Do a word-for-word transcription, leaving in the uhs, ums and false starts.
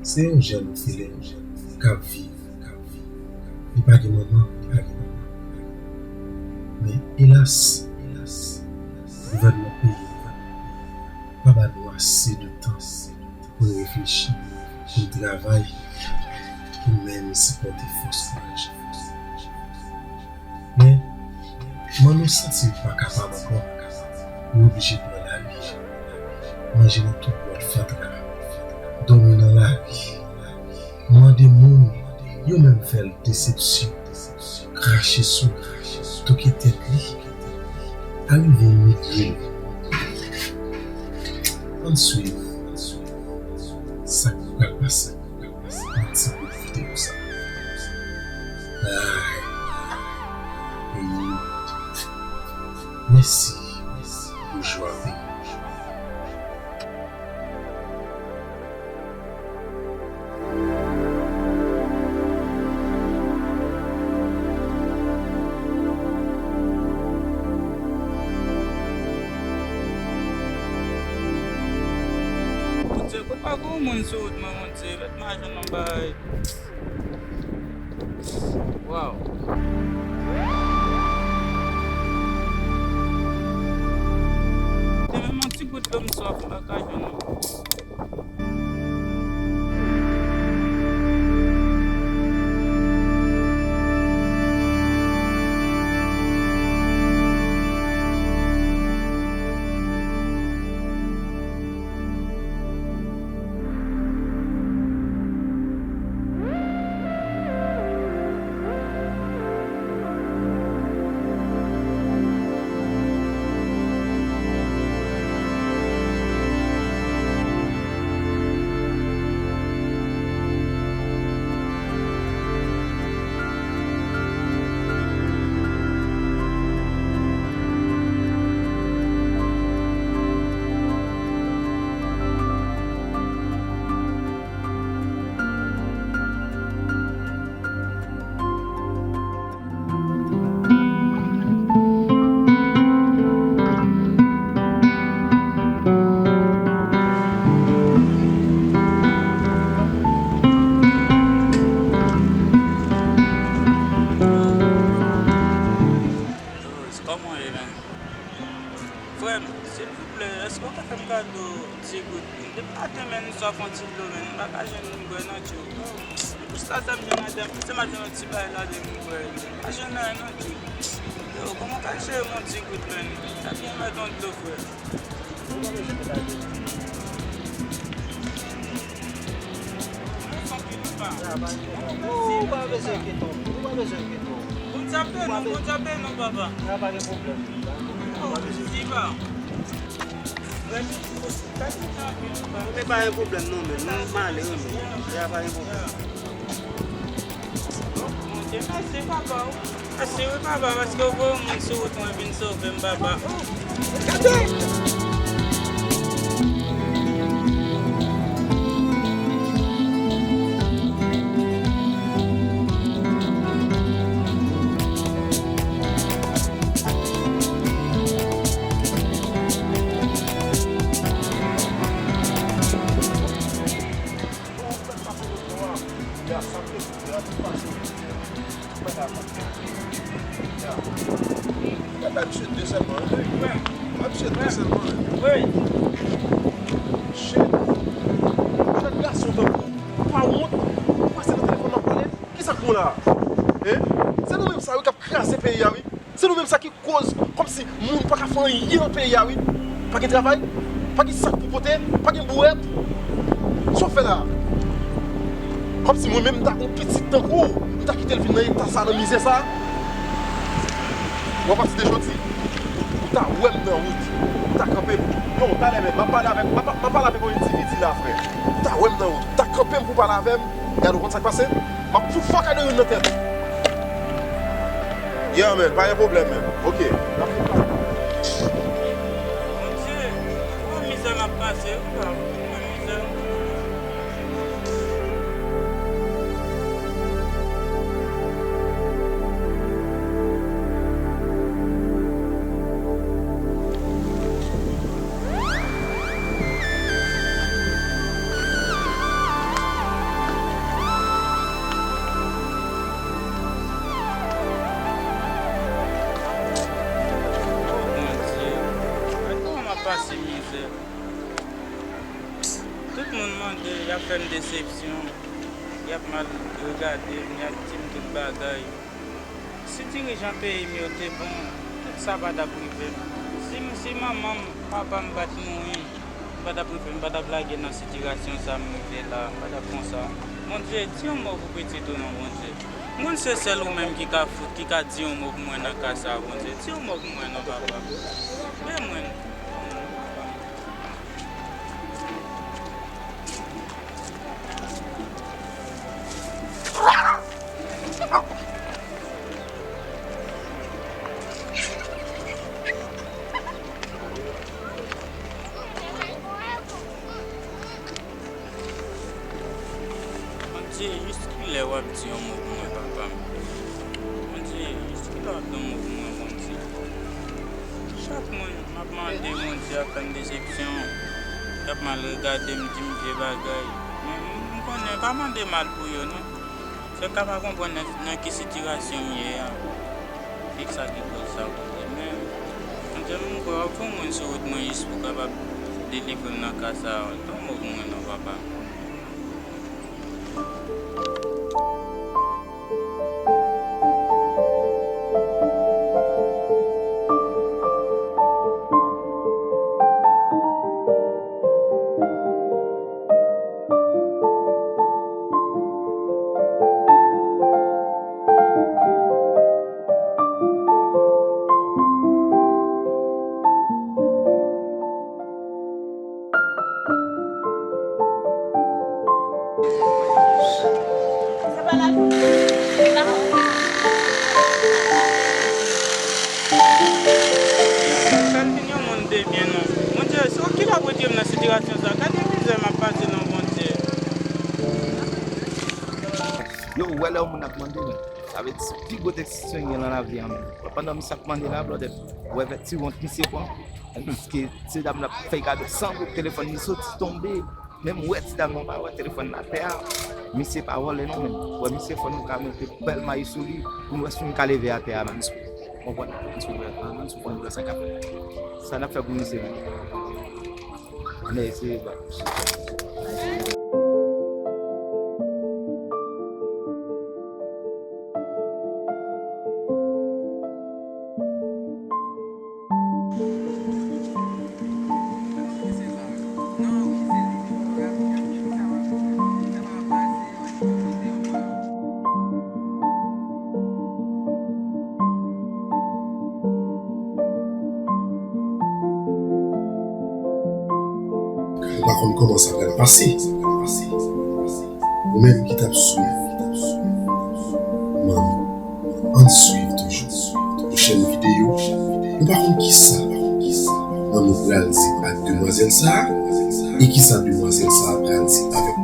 Se yon jèn fi k ap viv. Li pa gen manman, li pa gen papa. Men elas, gouvènman peyi a pa ba nou ase de tan pou n reflechi, pou n travay, pou n menm sipòte fòs kouraj. Men, Manno santi l pa kapab ankò, li oblije pran lari. Manje nan tout bwat fatra, dòmi nan lari, mande moun, yo menm fè l desepsyon, krache sou li, touke tèt li, arive migre l. Ann swiv sa k pral pase. Mèsi pou videyo sa. Ay, peyi nou. Mèsi pou jou a peyi nou. Bondye, kou pa gon moun sou wout mwen, Bondye, mèt m a jwenn yon bagay. Waw. Se menm yon ti gout dlo m swaf, m pa ka jwenn non. Kòman w ye, man? Frè m, silvouplè, èske w ka fè m kado ti gout? Depi maten, men, m swaf yon ti dlo, men, m pa ka jwenn moun bwè nan tjou. Jis la, sa m jwenn ladan, se m ap jwenn yon ti bagay ladan moun bwè. M pa jwenn anyen nan tjou. Yo, kòman w ka cheri m yon ti gout, men? Sa byen mèt yon dlo, frè. Ou pa bezwen enkyete w, ou pa bezwen enkyete w. Bondye ap beni w, Bondye ap beni w, papa. Sa pa gen pwoblèm. Ou pa bezwen enkyete w. Mwen, se pa yon pwoblèm non, men. M ale wi, men. Sa pa yon pwoblèm. Bondye, mèsi, papa. Mèsi wi, papa, paske w voye yon moun sou wout mwen vin sove m, papa. Oh! Gade! Gade misye de sèlman, wi. Gade misye de sèlman, wi. Shit. Jèn gason tankou w, ou pa wont, ou pase nan telefòn nan pale. Kisa k bon la a? Hein? Se nou menm sa, wi, k ap kraze peyi a, wi. Se nou menm sa ki koz, kòmsi moun pa ka fè anyen nan peyi a, wi. Pa gen travay, pa gen sak pou pote, pa gen bourèt. Sa w fè la a? Kòmsi mwen menm, m ta gon pitit tankou w, m ta kite l vin nan eta sa, nan mizè sa. W ap pase de jodi, ou ta wè m nan wout, ou ta kanpe m. Yo, talè menm, m ap pale avèk, m ap, m ap pale avèk yon endividi la, frè. Ou ta wè m nan wout, ou ta kanpe m pou w pale avè m. Gade, ou konn sa k pase? M ap fout fòk a de youn nan tèt ou. Yeah, man, pa gen pwoblèm, man. Ok. Bondye, gwo mizè m ap pase, wi, papa. Gwo mizè. Pase mizè. Tout moun mande, y ap fè m desepsyon. Y ap mal regade m, y ap di m tout bagay. Si dirijan peyi m yo te bon, tout sa pa t ap rive m. Si, si manman m, papa m pa t mouri, m pa t ap rive, m pa t ap lage nan sitirasyon sa m rive la, m pa t ap konsa. Bondye, di yon mo pou pitit ou non, Bondye. M konn se sèl ou menm ki ka fout, ki ka di yon mo pou mwen nan ka sa, Bondye. Di yon mo pou mwen non, papa. Men mwen. Bondye, jiskilè w ap di yon mo pou mwen, papa m? Bondye, jiskilè w ap di yon mo pou mwen, Bondye? Chak moun, m ap mande Bondye ap fè m desepsyon, y ap mal regade m, di m vye bagay. Men m, m konnen, pa mande mal pou yo, non. Se ka pa konprann nan, nan ki sitirasyon m ye a. Se sa ki koz sa, Bondye. Men, Bondye, m kwè w ap fè yon moun sou wout mwen jis pou w kapab delivre m nan ka sa a. Di yon mo pou mwen non, papa. Sa l vin yon moun de byen non. Bondye, se ou ki t ap retire m nan sitirasyon sa. Gade mizè m ap pase non, Bondye. Yo, ou wè lè yon moun ap mande, sa vle di pi gwo desepsyon gen nan lavi a menm. Pandan misye ap mande la, blòdè, ou wè vèt ti wont misye pran. Piske ti dam nan ap fè kado san goud, telefòn li soti tonbe. Menm ou wè ti dam nan pa wè telefòn nan atè a. Misye pa vòlè non, men ou wè misye fò nou ka mete bèl may sou li pou nou wè si nou ka leve atè a menm. Ou konprann? Misye wè, menm si ou konn sa k ap fèt. Sa n ap fè pou misye menm? Ann eseye ba. Ou pa konn kòman sa pral pase. Ou menm ki t ap swiv manmi, ann swiv toujou pwochèn videyo. Nou pa konn kisa manmi pral di ak demwazèl sa a, e kisa demwazèl sa a pral di avèk